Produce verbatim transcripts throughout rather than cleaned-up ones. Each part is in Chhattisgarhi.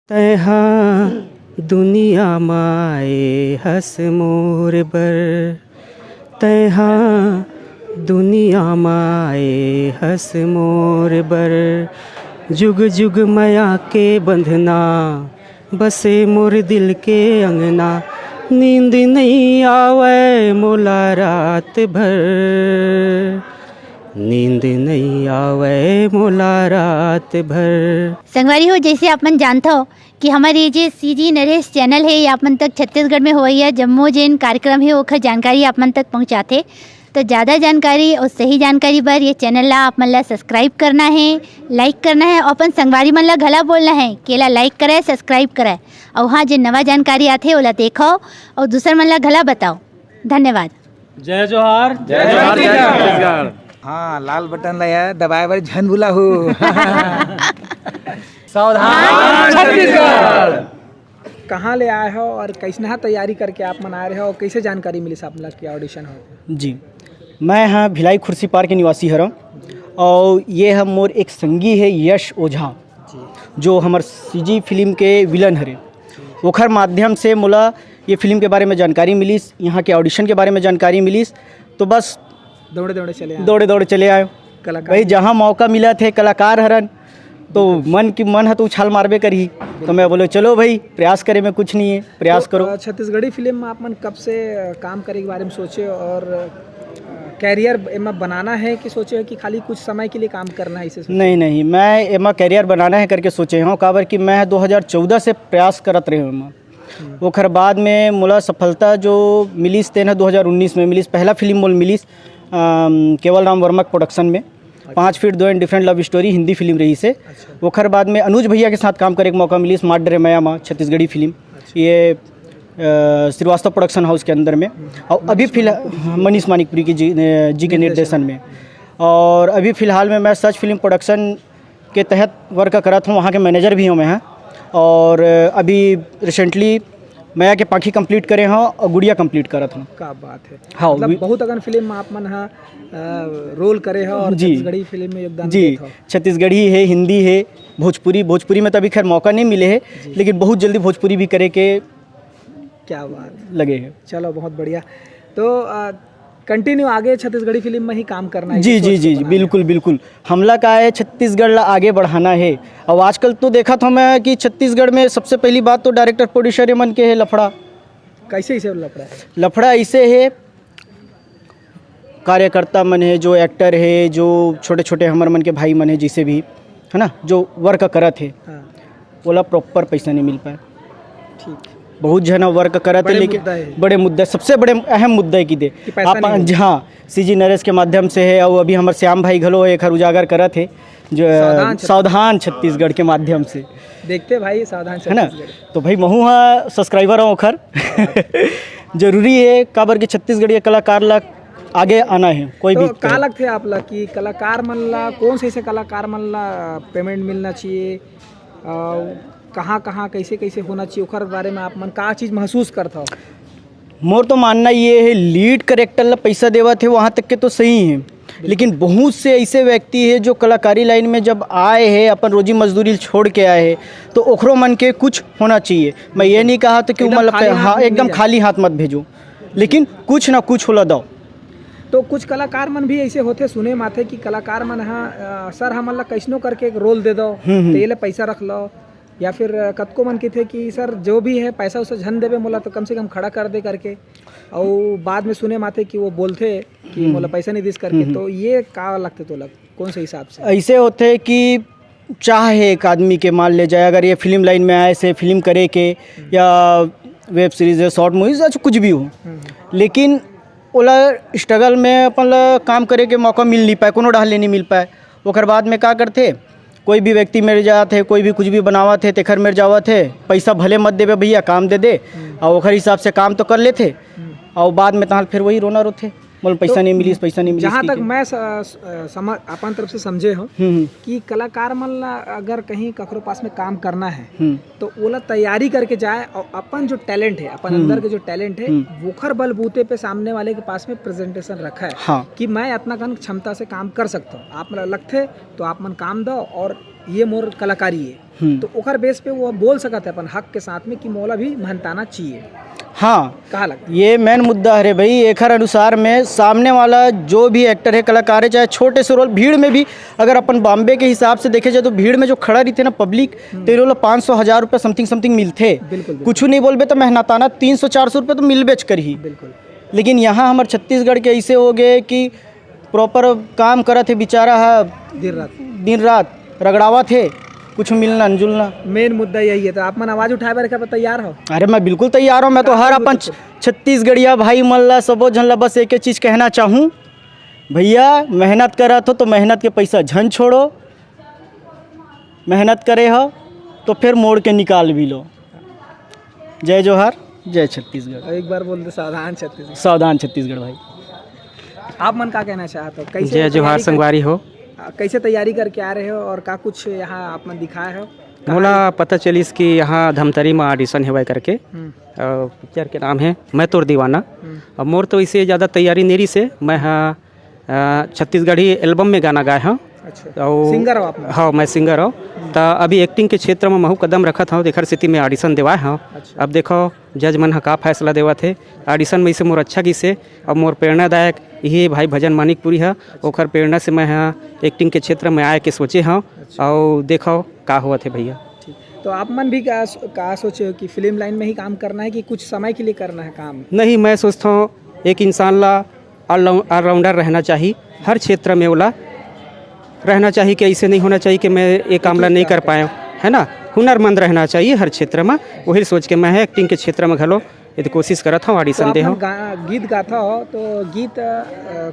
तैहा दुनिया म आए हस मोर बर, तैहा दुनिया म आए हस मोर बर। जुग जुग मया के बंधना बसे मोर दिल के अंगना। नींद नइ आवय मोला रात भर, नींद नइ आवय मोला रात भर। संगवारी हो, जैसे आप मन जानथव कि हमर ये जे सीजी नरेश चैनल हे, ये आप मन तक छत्तीसगढ़ में होवइया जम्मो जेन कार्यक्रम हे, ओखर जानकारी आप मन तक पहुँचाथे। तो ज़्यादा जानकारी और सही जानकारी बर ये चैनल ला आप मन ला सब्सक्राइब करना है, लाइक करना है और अपन संगवारी मन ला घला बोलना है कि एला लाइक करे, सब्सक्राइब करे। और हाँ, जे नवा जानकारी आथे, ओला देखो और दूसर मन ला घला बताओ। धन्यवाद। जय जोहार। जय जोहार, जय छत्तीसगढ़। हाँ, लाल बटन ला यार दबाए बर झन भुलाहू। सावधान छत्तीसगढ़। कहाँ ले आए हो और कैसनहा तैयारी करके आप मन आए रहे हो और कैसे जानकारी मिलिस आप लोग की ऑडिशन हो? जी, मैं हाँ भिलाई खुर्सीपार के निवासी हरव और ये हम मोर एक संगी है यश ओझा, जो हमर सीजी फिल्म के विलन हरे। ओखर माध्यम से मोला ये फिल्म के बारे में जानकारी मिलिस, यहाँ के ऑडिशन के बारे में जानकारी मिलिस, तो बस दौड़े दौड़े चले आए। दौड़े दौड़े चले आए। कलाकार भाई, जहाँ मौका मिलत हे, कलाकार हरन, तो मन की मन ह तो उछाल मारबे करही। तो मैं बोले, चलो भाई, प्रयास करे में कुछ नहीं है, प्रयास तो, करो। अ, छत्तीसगढ़ी फिल्म में आप मन कब से, अ, काम करे के बारे में सोचे और, अ, कैरियर एमा बनाना है कि सोचे हो कि खाली कुछ समय के लिए काम करना है इसे सोचे? नहीं, नहीं, मैं एमा कैरियर बनाना है करके सोचे हूँ, काबर कि मैं दो हज़ार चौदह से प्रयास करत रहे हूँ एमा। ओखर बाद में मोला सफलता जो मिलिस, तेन ह दो हज़ार उन्नीस में मिलिस। पहला फिल्म मोल मिलिस, अम, केवल राम वर्मा के प्रोडक्शन में, पाँच फीट दो इंच डिफरेंट लव स्टोरी, हिंदी फिल्म रहिस हे। ओखर बाद में अनुज भैया के साथ काम करे के मौका मिलिस, माँ डरे मया माँ, छत्तीसगढ़ी फिल्म, ये, अ, श्रीवास्तव प्रोडक्शन हाउस के अंदर में। और अभी फिलहाल मनीष मानिकपुरी की जी, अ, जी के निर्देशन में। और अभी फिलहाल में मैं सच फिल्म प्रोडक्शन के तहत वर्क करत हूँ, वहाँ के मैनेजर भी हूँ मैं, हाँ। और अभी रिसेंटली मया के पाखी कंप्लीट करे हूँ और गुड़िया कंप्लीट करत हूँ। क्या बात है। हाँ, मतलब, वी- बहुत अकन फिल्म में आप मन हा, अ, रोल करे हो और जी। छत्तीसगढ़ी फिल्म में योगदान जी, देत हो। छत्तीसगढ़ी है, हिंदी है, भोजपुरी, भोजपुरी में तो अभी खैर मौका नहीं मिले है, जी। लेकिन बहुत जल्दी भोजपुरी भी करे के क्या बात। लगे है। चलो, बहुत बढ़िया। तो, अ, कंटिन्यू आगे छत्तीसगढ़ी फिल्म में ही काम करना है, जी, ये जी, सोच के जी, जी, बना है। बिल्कुल, बिल्कुल। हमला का है, छत्तीसगढ़ ला आगे बढ़ाना है। और आजकल तो देखत हूँ मैं कि छत्तीसगढ़ में सबसे पहली बात तो डायरेक्टर प्रोड्यूसर मन के है लफड़ा। कैसे इसे लफड़ा है? लफड़ा इसे है, कार्यकर्ता मन है, जो एक्टर है, जो छोटे-छोटे हमर मन के भाई मन है, जिसे भी, है ना, जो वर्क करत है, हाँ। ओला प्रॉपर पैसा नहीं मिल पाए। ठीक। बहुत झन वर्क करत है, बड़े लेकिन मुद्दा है। बड़े मुद्दा, सबसे बड़े अहम मुद्दा है कि दे कि पैसा आप, नहीं मिल हाँ, सीजी नरेश के माध्यम से है, और अभी हमर श्याम भाई घलो एखर उजागर करत है, जो, सावधान छत्तीसगढ़। सावधान छत्तीसगढ़ के माध्यम से। देखते भाई, सावधान है ना? छत्तीसगढ़। तो भाई, महू हा सब्सक्राइबर हूँ ओखर। जरूरी है, काबर के छत्तीसगढ़िया कलाकार ला आगे आना है, कोई तो भी का कहे। लगथे आप ला कि कलाकार मन ला, कौन से ऐसे कलाकार मन ला पेमेंट मिलना चाहिए, अउ कहाँ-कहाँ, कैसे-कैसे होना चाहिए, ओखर बारे में आप मन का चीज़ महसूस करत हव? मोर तो मानना ये है, लीड कैरेक्टर ला पैसा देवत है, वहाँ तक के तो सही है, लेकिन बहुत से ऐसे व्यक्ति है जो कलाकारी लाइन में जब आए हैं, अपन रोजी मजदूरी छोड़ के आए हैं, तो ओखरो मन के कुछ होना चाहिए। मैं ये नहीं कहा तो कि एकदम मतलब, खाली हाथ हाँ, नहीं एकदम जाए। खाली हाथ मत भेजो, लेकिन कुछ ना कुछ होला दो। तो कुछ कलाकार मन भी ऐसे होथे, सुने माथे कि कलाकार मन हा, अ, "सर, हमन ला कैसनो करके एक रोल दे दो, हम्म, हम्म। तो ये ले पैसा रख लो।" या फिर, अ, कतको मन कथे कि "सर, जो भी है, पैसा उसे झन देवे मोला, तो कम से कम खड़ा कर दे," करके। अउ बाद में सुने माथे कि वो बोलथे कि हम्म। "मोला पैसा नहीं दिस," करके। हम्म, हम्म। तो ये का लगथे तोला, कौन से हिसाब से? ऐसे होथे कि चाह है एक आदमी के, मान ले जाए, अगर ये फिल्म लाइन में आए से फिल्म करे के, या वेब सीरीज है, शॉर्ट मूवीज, अच्छा कुछ भी हो, लेकिन ओला स्ट्रगल में अपन ला काम करे के मौका मिल नहीं पाए, कोनो डहर ले नहीं मिल पाए। ओकर बाद में का करथे, कोई भी व्यक्ति मेर जात है, कोई भी कुछ भी बनावत है, तेखर मेर जावत है, पैसा भले मत देवे भैया, काम दे दे, और ओकर हिसाब से काम तो कर लेथे, और बाद में तहां फिर वही रोना रोथे। बोल, "पैसा तो नहीं मिलिस, पैसा नहीं मिलिस," जहाँ तक मैं स-, स-, समझ, अपन तरफ से समझे हो हम्म, हम्म। कि कलाकार मन ला अगर कहीं ककरो पास में काम करना है, हम्म। तो ओला तैयारी करके जाए और अपन जो टैलेंट है, अपन हम्म। अंदर के जो टैलेंट है, हम्म। वोखर बलबूते पे सामने वाले के पास में प्रेजेंटेशन रखा है हाँ। कि मैं इतना कन क्षमता से काम कर सकता हूँ। आप मन लगथे तो आप मन काम दो और ये मोर कलाकारी है, हम्म। तो ओकर बेस पे वो बोल सकत है अपन हक के साथ में कि मोला भी मेहनताना चाहिए। हाँ, कहा लग ये मेन मुद्दा हरे भाई। एखर अनुसार में सामने वाला जो भी एक्टर है, कलाकार है, चाहे छोटे से रोल, भीड़ में भी अगर अपन बॉम्बे के हिसाब से देखे जाए तो भीड़ में जो खड़ा रहिथे ना पब्लिक, हम्म। तेरे ला पाँच सौ, हजार रुपये समथिंग समथिंग मिलथे। बिल्कुल, बिल्कुल। कुछ नहीं बोलबे तो मेहनताना तीन सौ चार सौ रुपये तो मिलबेच करही। बिल्कुल। लेकिन यहाँ हमर छत्तीसगढ़ के ऐसे हो गए कि प्रॉपर काम करत हे बेचारा ह, दिन रात। दिन रात रगड़ावत हे, कुछ मिलना न जुलना। मेन मुद्दा यही है, तो आप मन आवाज उठाए बर का तैयार हो? अरे, मैं बिल्कुल तैयार हूँ। मैं तो का हर बोलबो अपन तो? छत्तीसगढ़िया भाई मन ला, सबो झन ला बस एक चीज कहना चाहूँ, भैया, मेहनत करत हो तो मेहनत के पैसा झन छोड़ो, मेहनत करे हो तो फिर मोड़ के निकाल भी लो। जय जोहार, जय छत्तीसगढ़। एक बार बोल दो, सावधान छत्तीसगढ़। सावधान छत्तीसगढ़ भाई। आप मन का कहना चाहत हो? कैसे जय जोहार तैयारी कर-, संगवारी हो। आ, कैसे तैयारी करके आ रहे हो और का कुछ यहाँ आप मन दिखाए हो? मोला पता चलिस कि यहाँ धमतरी में ऑडिशन हेवय करके। हम्म। अ, पिक्चर के नाम है मैं तोर दीवाना। हम्म। अब मोर तो इसे ज़्यादा तैयारी नइ रिहिसे, मैं ह, अ, छत्तीसगढ़ी एल्बम में गाना गाए हव। अच्छा। अउ सिंगर हो आप? हाँ, मैं सिंगर हव। हम्म। त अभी एक्टिंग के क्षेत्र में महू कदम रखत हव, तेखर सेती मैं ऑडिशन देवाए हव। अच्छा। अब देखो जज मन ह का फैसला देवत हे। ऑडिशन में इसे मोर अच्छा गिसे, अब मोर प्रेरणादायक इही भाई भजन मानिकपुरी ह, ओखर प्रेरणा से मैं ह एक्टिंग के क्षेत्र में आए के सोचे हव। अच्छा। अउ देखो का होवत हे भैया। ठीक। तो आप मन भी का, का सोचे हो कि फिल्म लाइन में ही काम करना है कि कुछ समय के लिए करना है काम? नहीं, मैं सोचता हूँ एक इंसान ला ऑल-, ऑलराउंडर रहना चाहिए, हर क्षेत्र में ओला रहना चाहिए कि ऐसे नहीं होना चाहिए कि मैं ये काम ला नहीं कर पाया, है ना। हुनरमंद रहना चाहिए हर क्षेत्र में। वही सोच के मैं है एक्टिंग के क्षेत्र में घलो यदि कोशिश करत हूँ, तो ऑडिशन आप दे मन हूँ। गा-, गीत गाथा हो तो गीत, अ,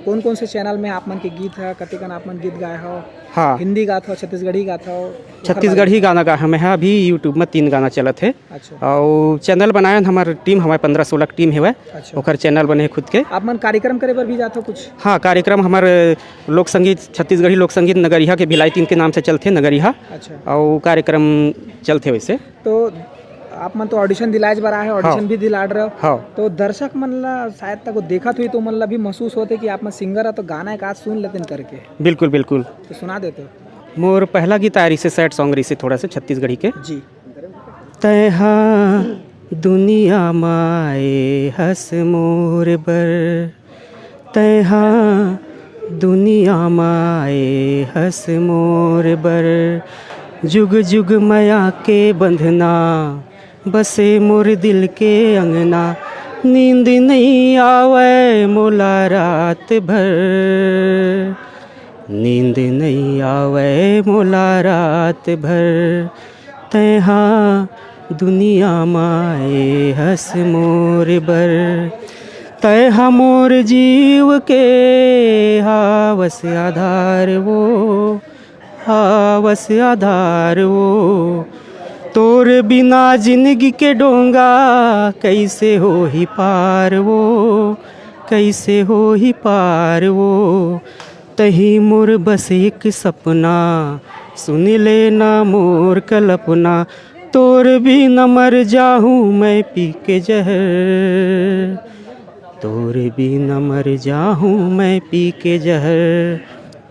कौन कौन से चैनल में आप मन के गीत है, कतेकन आप मन गीत गाए हो? हाँ। हिंदी गाथा हो, छत्तीसगढ़ी गाथा हो? छत्तीसगढ़ी गाना गाए हव मैं ह, अभी YouTube में तीन गाना चलत हे। अच्छा। अउ चैनल बनाए हन, हमर टीम, हमर पंद्रह सोलह टीम हेवय, अच्छा। ओकर चैनल बने हे खुद के। आप मन कार्यक्रम करे बर भी जाथो कुछ? हाँ, कार्यक्रम हमर लोक संगीत, छत्तीसगढ़ी लोक संगीत नगरिहा के भिलाई तीन के नाम से चलथे, नगरिहा। अच्छा। अउ कार्यक्रम चलथे वैसे। तो आप मन तो ऑडिशन दिलाए बर आए हो, हाँ। ऑडिशन भी दिला रहे हो। हाँ। तो दर्शक मन ला शायद तक वो देखत हुई तो मन ला भी महसूस होते कि आप मन सिंगर है तो गाना एक आध सुन लेते करके। बिल्कुल, बिल्कुल। तो सुना देते हो। मोर पहला गीत आए रहिसे, सैड सॉन्ग रहिसे थोड़ा सा छत्तीसगढ़ी के। जी। तैहा दुनिया माए हस मोर बर, तैहा दुनिया माए हस मोर बर, जुग जुग मया के बंधना बसे मोर दिल के अंगना। नींद नइ आवय मोला रात भर, नींद नइ आवय मोला रात भर, तैहा दुनिया माए हस मोर बर। तैहा मोर जीव के हावस आधार वो, हावस आधार वो। तोर बिना जिंदगी के डोंगा कैसे होही पार वो, कैसे होही पार वो। तही मोर बस एक सपना, सुन लेना मोर कल्पना। तोर बिना मर जाहूँ मैं पी के जहर, तोर बिना मर जाहूँ मैं पी के जहर।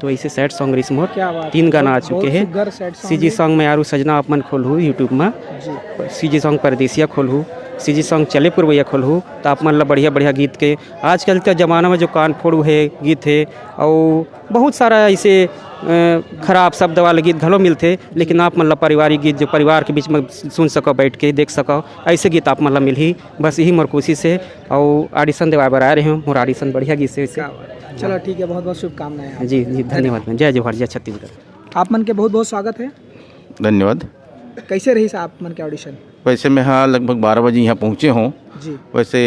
तो ऐसे सैड सॉन्ग रहिस मोर। क्या बात तीन है। गाना आ बहुत, चुके बहुत हैं। सुघर सैड सॉन्ग सीजी है। सॉन्ग मैं आरू सजना आप मन खोलहू YouTube में। जी। सीजी सॉन्ग परदेसिया खोलहू, सीजी सॉन्ग चले पुरवैया खोलहू, तो आप मन ला बढ़िया बढ़िया गीत के, आजकल के जमाना में जो कान फोड़ू है गीत है, और बहुत सारा ऐसे, अ, खराब शब्द वाले गीत घलो मिलथे, लेकिन आप मन ला पारिवारिक गीत जो परिवार के बीच में सुन सको, बैठ के देख सको, ऐसे गीत आप मन ला मिलही। बस यही मोर कोशिश है। और ऑडिशन देवाए बर आए रहे हूँ, मोर ऑडिशन बढ़िया गीत से, से। क्या बात है। चलो ठीक है, बहुत बहुत शुभकामनाएं आपको। जी जी, धन्यवाद। जय जोहार, जय छत्तीसगढ़। आप मन के बहुत बहुत स्वागत है। धन्यवाद। कैसे रहिस आप मन के ऑडिशन? वैसे मैं हाँ लगभग बारह बजे यहाँ पहुँचे हूँ। जी। वैसे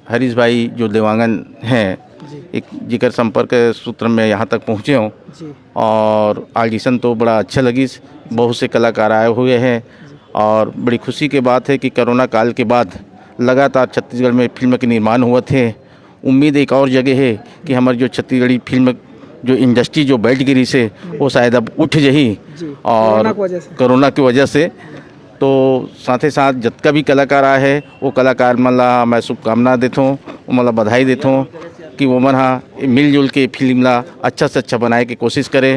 हरीश भाई जो देवांगन हैं, जी। एक जिकर संपर्क सूत्र में यहाँ तक पहुँचे हूँ। जी। और ऑडिशन तो बड़ा अच्छा लगिस, बहुत से कलाकार आए हुए हैं। जी। और बड़ी खुशी के बात है कि कोरोना काल के बाद लगातार छत्तीसगढ़ में फिल्म के निर्माण हुआ थे। उम्मीद एक और जगह है कि हमारी जो छत्तीसगढ़ी फिल्म जो इंडस्ट्री जो बैठ गिरी से, वो शायद अब उठ जही। जी। और कोरोना की वजह से। कोरोना की वजह से। तो साथे साथ जतका भी कलाकार आए है, वो कलाकार मन ला मैं शुभकामना देथों, ओमन ला बधाई देथों। कि वो मन हा मिलजुल के फिल्म ला अच्छा से अच्छा बनाए के कोशिश करे।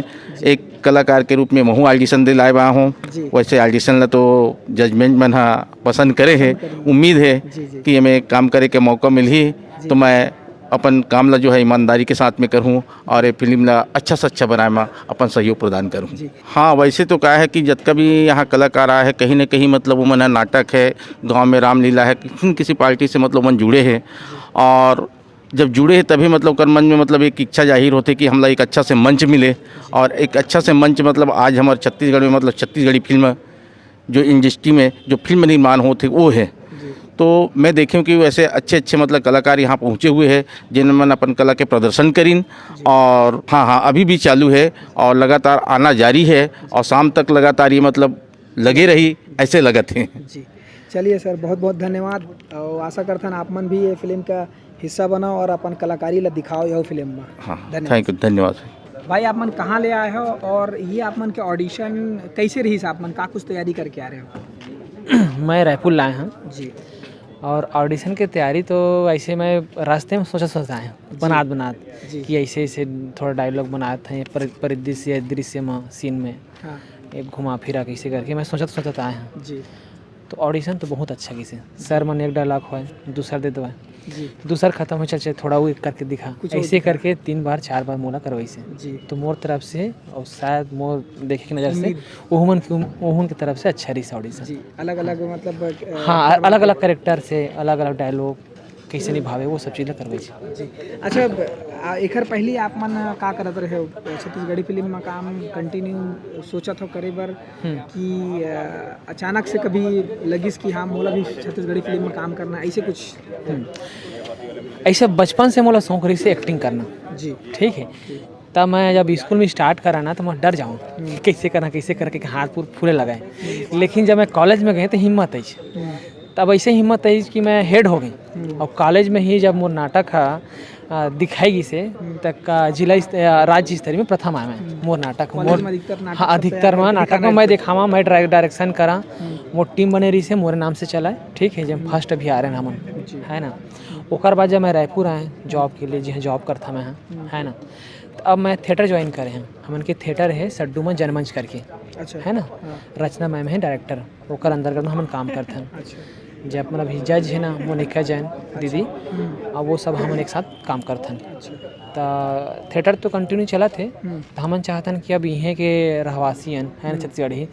एक कलाकार के रूप में महू ऑडिशन दे लाए बा हूँ। जी। वैसे ऑडिशन ला तो जजमेंट मन हा पसंद करे है, उम्मीद है जी, जी। कि हमें काम करे के मौका मिलही, जी। तो मैं अपन काम ला जो है ईमानदारी के साथ में करूँ और ये फिल्म ला अच्छा से अच्छा बनाए में अपन सहयोग प्रदान करूँ। जी। हाँ, वैसे तो क्या है कि जतका भी यहाँ कलाकार आए हैं, कहीं ना कहीं मतलब वो मन है नाटक है, गांव में रामलीला है, किसी न किसी पार्टी से मतलब मन जुड़े हैं। और जब जुड़े हैं तभी मतलब ओकर मन में मतलब एक इच्छा जाहिर होते कि हमला एक अच्छा से मंच मिले। और एक अच्छा से मंच मतलब आज हमारे छत्तीसगढ़ में मतलब छत्तीसगढ़ी फिल्म जो इंडस्ट्री में जो फिल्म निर्माण होते वो है। जी। तो मैं देखे हूँ कि वैसे अच्छे अच्छे मतलब कलाकार यहाँ पहुँचे हुए हैं जिनमन अपन कला के प्रदर्शन करीन। जी। और हाँ हाँ, अभी भी चालू है और लगातार आना जारी है और शाम तक लगातार ये मतलब लगे रही, ऐसे लगत है। जी, चलिए सर, बहुत बहुत धन्यवाद। और आशा करथन आप मन भी ये फिल्म का हिस्सा बनव और अपन कलाकारी ला दिखाव यह फिल्म में। हाँ, धन्यवाद। Thank you, धन्यवाद। भाई, आप मन कहाँ ले आए हो और ये आप मन के ऑडिशन कैसे रही? आप मन का कुछ तैयारी करके आ रहे हो? मैं रायपुर लाए हूँ। जी। और ऑडिशन के तैयारी तो ऐसे मैं रास्ते में सोचत सोचत आए हूँ, जी। बनात बनात जी। कि ऐसे ऐसे थोड़ा डायलॉग बनात हैं, पर, परिदृश्य दृश्य में, सीन में हाँ। एक घुमा फिरा कैसे करके मैं सोचत सोचत आए हूँ। जी। तो ऑडिशन तो बहुत अच्छा किसे सर मन एक डायलॉग होए, दूसर दे दो, जी। दूसर खत्म हो, चल चल थोड़ा वो एक करके दिखा, कुछ और ऐसे दिखा। करके तीन बार चार बार मोला करवाई से। जी। तो मोर तरफ से और शायद मोर देखे की नज़र से उम्मीद। ओहमन की ओहन की तरफ से अच्छा रही ऑडिशन। जी, अलग अलग मतलब अ, हाँ, अलग अलग कैरेक्टर से अलग अलग डायलॉग कैसे निभावे, वो सब चीज़ ला करवाई से। जी। अच्छा, अब, आ, एकर पहले आप मन का करत रहे हो? छत्तीसगढ़ी फिल्म में काम कंटिन्यू सोचत हो करे बर हम्म। कि अ, अचानक से कभी लगिस कि हाँ, मोला भी छत्तीसगढ़ी फिल्म में काम करना, ऐसे कुछ? ऐसे बचपन से मोला शौक रही से एक्टिंग करना। जी। ठीक है, तब मैं जब स्कूल में स्टार्ट करा ना तो मैं डर जाऊँ कि कैसे करना, कैसे करके कि हाथ पूरा फूले लगा है। लेकिन जब मैं कॉलेज में गए तो हिम्मत आई। तब ऐसे हिम्मत आई कि मैं हेड हो गई। और कॉलेज में ही जब मोर नाटक हा अ, दिखाई गिस हे, तक का जिला स्त-, अ, राज्य स्तरीय में प्रथम आए मैं। मोर नाटक, कॉलेज मोर, में अधिकतर नाटक हाँ, सब अधिकतर तैयार में करके नाटक दिखाना में मैं रहता है। दिखावा, मैं डायरेक्शन करा, मोर टीम बने रही से मोरे नाम से चला है, ठीक है, जब फर्स्ट अभी आ रहे हैं हमन, जी। है ना। ओकर बाद जब मैं रायपुर आए जॉब के लिए, जी हाँ, जॉब करता मैं, हाँ, है ना, तो अब मैं थिएटर ज्वाइन करे हैं। हमन के थिएटर है सड्डू में जनमंच करके, अच्छा। है ना, हाँ। रचना मैम है डायरेक्टर, ओकर अंतर्गत में हमन काम करथन। अच्छा। जे अपन अभी जज है ना, मोनिका जैन दीदी, हम्म। अब वो सब हमन एक साथ काम करथन। अच्छा। त थिएटर तो कंटिन्यू चलत हे, हम्म। त हमन चाहतन कि अब इहें के रहवासी हन, है ना, छत्तीसगढ़ी,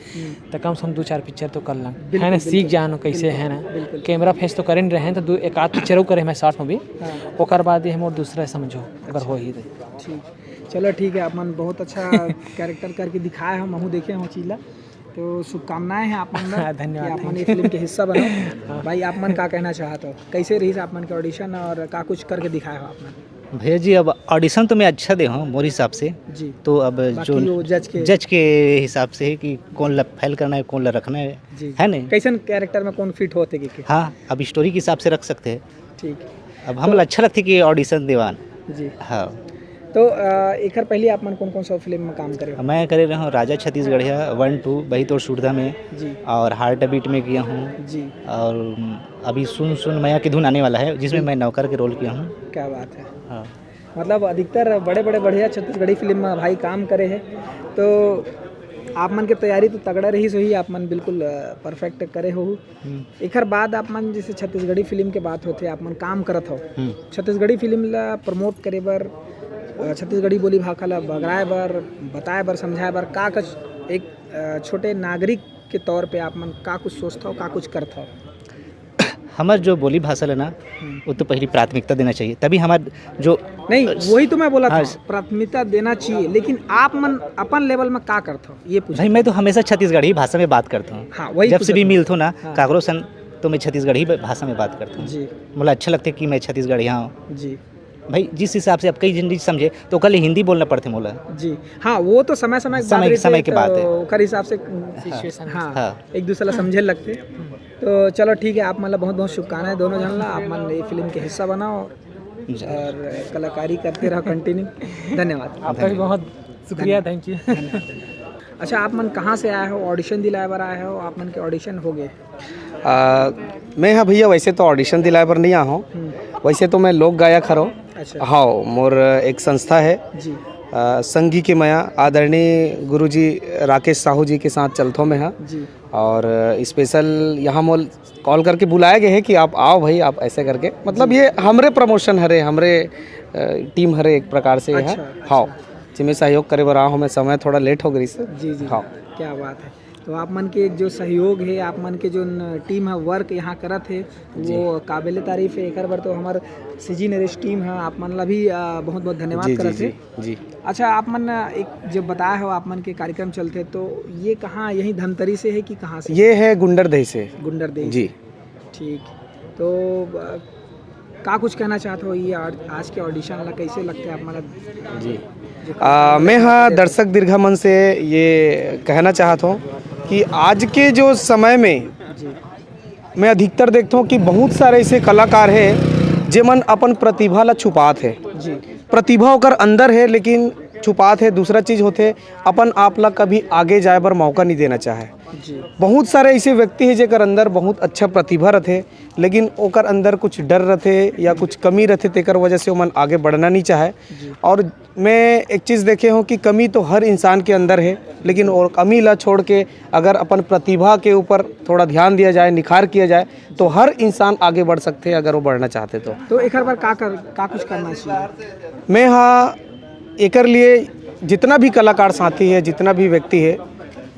त कम से कम दो चार पिक्चर तो कर लन, बिल्कुल, है ना, सीख बिल्कुल। जान कैसे, बिल्कुल, है ना। बिल्कुल। कैमरा फेस तो करें रहे हैं, तो दो एक आध पिक्चर वो करे मैं शॉर्ट मूवी, हाँ। ओकर बाद ये मोर दूसरा समझो अगर हो ही तो। ठीक, चलो ठीक है, आप मन बहुत अच्छा कैरेक्टर करके दिखाए हो, महू देखे हो चीज ला, तो शुभकामनाएं हैं आप मन ला धन्यवाद, कि आप मन thank ये you। फिल्म के हिस्सा बनो। भाई, आप मन का कहना चाहत हो, कैसे रही आप मन के ऑडिशन और का कुछ करके दिखाए हो आप मन? भैया जी, अब ऑडिशन तो मैं अच्छा दे हूँ मोर हिसाब से। जी। तो अब बाकी जो वो जज के जज के हिसाब से है कि कौन ला फेल करना है, कौन ला रखना है, जी। है ना? कैसन कैरेक्टर में कौन फिट होते कि, कि? हाँ, अब स्टोरी के हिसाब से रख सकते हैं। ठीक। अब हम अच्छा लगते कि ऑडिशन देवान। जी। हाँ। तो अ, एकर पहले आप मन कौन कौन सा फिल्म में काम करे हो? मैं करे रहा हूँ राजा छत्तीसगढ़िया वन टू, बही तोर सुरधा में, जी। और हार्ट बीट में किया हूँ, जी। और अभी सुन सुन मैया की धुन आने वाला है, जिसमें मैं नौकर के रोल किया हूँ। क्या बात है। हाँ। मतलब अधिकतर बड़े बड़े बढ़िया छत्तीसगढ़ी फिल्म में भाई काम करे है, तो आप मन के तैयारी तो तगड़ा रही सही, आप मन बिल्कुल परफेक्ट करे हो। एकर बाद आप मन जैसे छत्तीसगढ़ी फिल्म के बात होथे, आप मन काम करत हो, छत्तीसगढ़ी फिल्म ला प्रमोट करे बर, अ, छत्तीसगढ़ी बोली भाखा ला बगराए बर, बताए बर, समझाए बर का कुछ एक अ, छोटे नागरिक के तौर पे आप मन का कुछ सोचत हो, का कुछ करत हो? हमार जो बोली भाषा ले ना, वो तो पहली प्राथमिकता देना चाहिए, तभी हमार जो नहीं, वही तो मैं बोला था, हाँ। प्राथमिकता देना चाहिए, लेकिन आप मन अपन लेवल में का करत हो, ये पूछ। भाई, मैं तो हमेशा छत्तीसगढ़ी भाषा में बात करता हूँ। हाँ, वही जब पूछ से भी रहा हूँ। मिलत हो ना, हाँ। काकरो सन, तो मैं छत्तीसगढ़ी भाषा में बात करता हूँ। जी। मुला अच्छा लगता है कि मैं छत्तीसगढ़िया हूँ। जी। भाई, जिस हिसाब से अब कई जन समझे, तो कल हिंदी बोलना पड़ते मोला। जी। हाँ, वो तो समय समय के समय- बात समय रहते, के बात तो है। ओकर हिसाब से सिचुएशन हाँ, हाँ। एक दूसरे ला समझे लगते। तो चलो ठीक है, आप मन ला बहुत बहुत शुभकामनाएं दोनों झन ला, आप मन ये फिल्म के हिस्सा बनाओ और कलाकारी करते रहो कंटिन्यू। धन्यवाद। आपका भी बहुत शुक्रिया, थैंक यू। अच्छा, आप मन कहाँ से आए हो? ऑडिशन दिलाए बर आए हो? आप मन के ऑडिशन हो गए? आ, मैं हाँ भैया, वैसे तो ऑडिशन दिलाए बर नहीं आ हूँ। वैसे तो मैं लोक गायक हरो, अच्छा। हाँ, मोर एक संस्था है, जी। अ, संगी के मया, आदरणीय गुरुजी राकेश साहू जी के साथ चलथो मैं हा। जी। और स्पेशल यहाँ मोल कॉल करके बुलाया गया है कि आप आओ भाई, आप ऐसे करके, मतलब, जी। ये हमरे प्रमोशन हरे, हमरे, अ, टीम हरे एक प्रकार से। अच्छा, है। अच्छा। हाँ, जिमे सहयोग करे बर आहो मैं, समय थोड़ा लेट हो गई से। जी, जी। हाँ। क्या बात है। तो आप मन के जो सहयोग है, आप मन के जो न-, टीम है, वर्क यहाँ करत है, जी। वो काबिले तारीफ है। एकर बर तो हमर सीजी नरेश टीम है, आप मन ला भी, अ, बहुत बहुत धन्यवाद जी, जी, करत है। जी, जी। अच्छा, आप मन एक जब बताए हो, आप मन के कार्यक्रम चलते, तो ये कहाँ, यही धमतरी से है कि कहाँ से? ये है गुंडरदेही से। गुंडरदेही जी। से। ठीक। तो, अ, का कुछ कहना चाहत हो, ये आड-, आज के ऑडिशन ला कैसे लगते आप मन ला? जी। जो आ, मैं हाँ दर्शक दीर्घा मन से ये कहना चाहत हूँ कि आज के जो समय में जी। मैं अधिकतर देखता हूँ कि बहुत सारे ऐसे कलाकार हैं, जेमन अपन प्रतिभा ला छुपात है। जी। प्रतिभा ओकर अंदर है, लेकिन छुपात है। दूसरा चीज होथे, अपन आप ला कभी आगे जाए बर मौका नहीं देना चाहे। जी। बहुत सारे ऐसे व्यक्ति हैं, जेकर अंदर बहुत अच्छा प्रतिभा रथे, लेकिन ओकर अंदर कुछ डर रथे या कुछ कमी रथे, तेकर वजह से ओमन आगे बढ़ना नहीं चाहे। जी। और मैं एक चीज़ देखे हूँ कि कमी तो हर इंसान के अंदर है, लेकिन और कमी ला छोड़ के अगर अपन प्रतिभा के ऊपर थोड़ा ध्यान दिया जाए, निखार किया जाए, तो हर इंसान आगे बढ़ सकते हैं अगर वो बढ़ना चाहते तो। तो एकर बर का कर, का कुछ करना चाहिए? मैं हाँ, एकर लिए जितना भी कलाकार साथी है, जितना भी व्यक्ति है,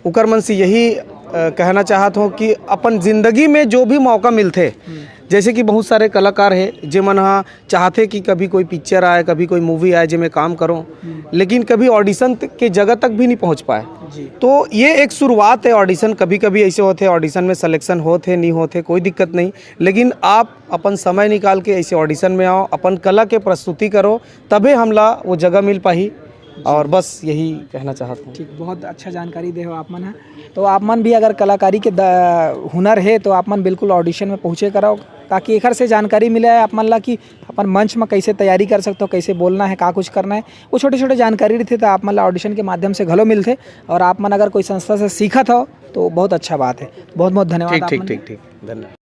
उकर मन से यही, अ, कहना चाहत हूँ कि अपन जिंदगी में जो भी मौका मिलथे, हम्म। जैसे कि बहुत सारे कलाकार है, जेमन हा चाहथे कि कभी कोई पिक्चर आए, कभी कोई मूवी आए, जेमे काम करो, हम्म। लेकिन कभी ऑडिशन त-, के जगह तक भी नहीं पहुंच पाए। जी। तो ये एक शुरुआत है ऑडिशन। कभी-कभी ऐसे होथे, ऑडिशन में सिलेक्शन होथे, नहीं होथे, कोई दिक्कत नहीं, लेकिन आप अपन समय निकाल के ऐसे ऑडिशन में आओ, अपन कला के प्रस्तुति करो, तभे हमला वो जगह मिल पाही। और बस यही कहना चाहत हूँ। ठीक, बहुत अच्छा जानकारी दे हो आप मन ह। तो आप मन भी अगर कलाकारी के द-, हुनर है, तो आप मन बिल्कुल ऑडिशन में पहुँचे करो, ताकि एकर से जानकारी मिले आप मन ला कि अपन मंच में कैसे तैयारी कर सकते हो, कैसे बोलना है, का कुछ करना है। वो छोटे-छोटे जानकारी रहिथे, तो आप मन ला ऑडिशन के माध्यम से घलो मिलथे। और आप मन अगर कोई संस्था से सीखत हो, तो बहुत अच्छा बात है। बहुत-बहुत धन्यवाद ठीक, आप ठीक, मन ठीक, के। ठीक। धन्यवाद।